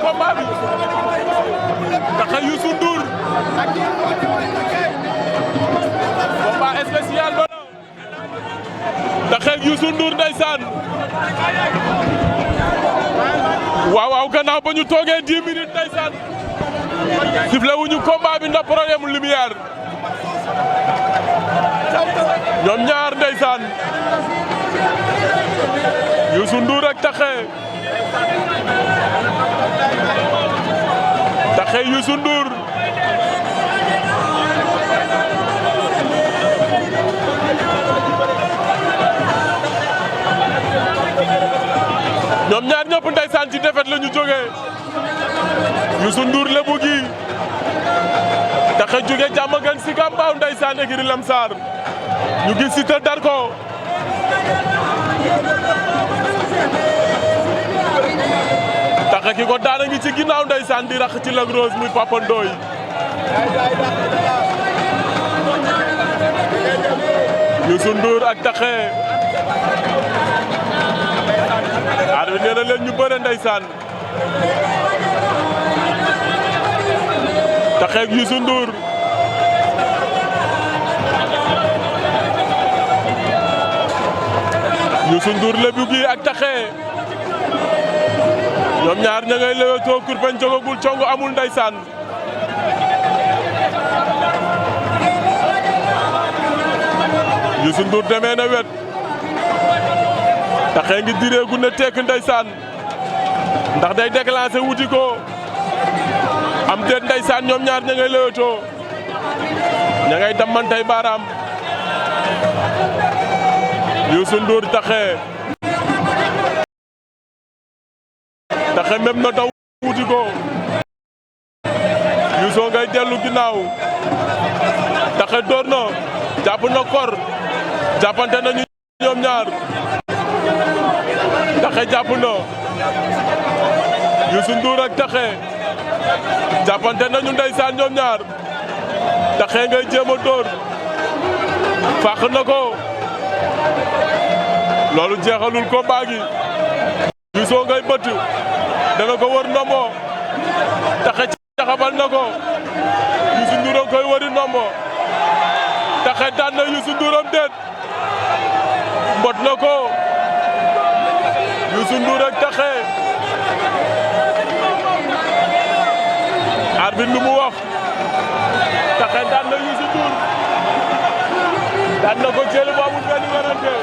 combat bi Takké Youssou Ndour combat spécial ba Takké Youssou Ndour ndeysaan waaw waaw gannaaw ba ñu toogee 10 minutes ndeysaan sifflé wuñu combat bi ndax problème lumière ñoom ñaar ndeysaan Youssou Ndour ak Takké Youssou Ndour ñoom ñaar ñëpp ndeysaan ci défaite la ñu jógee Youssou Ndour Lebu gi Takké jóge Diamaguène Sicap Mbao ndeysaan écurie Lamsar ñu gis Siteu dar ko Takké ki ko daana ngi ci ginnaaw ndeysaan di rax ci Lac Rose muy Papa Ndoye Youssou Ndour ak Takké arbi nee na leen ñu bëre ndeysaan Takké ak Youssou Ndour Youssou Ndour Lebu gi ak Takké ñoom ñaar ña ngay lewetoo kurpeñ jogagul congo amul ndeysaan Youssou Ndour demee na wet Takké ngi direegu ne tekk ndeysaan ndax day déclenché wuti ko am déet ndeysaan ñoom ñaar ña ngay lewetoo ña ngay dammantay baaraam Youssou Ndour Takké même na daw wuti ko Youssou ngay dellu ginnaaw Takké door na jàpp na kor jàppante nañu ñoom ñaar Takké jàpp na Youssou Ndour ak Takké jàppante nañu ndeysaan ñoom ñaar Takké ngay jéem a door fàq na ko loolu jeexalul combat gi Youssou ngay bëtt danga ko wër ndombo Takké caxabal na ko Youssou Ndour a koy wëri ndombo Takké daan na Youssou Ndour am déet mbot na ko Youssou Ndour ak Takké arbitre lu mu wax Takké daan na Youssou Ndour daan na ko jël bu amul benn werante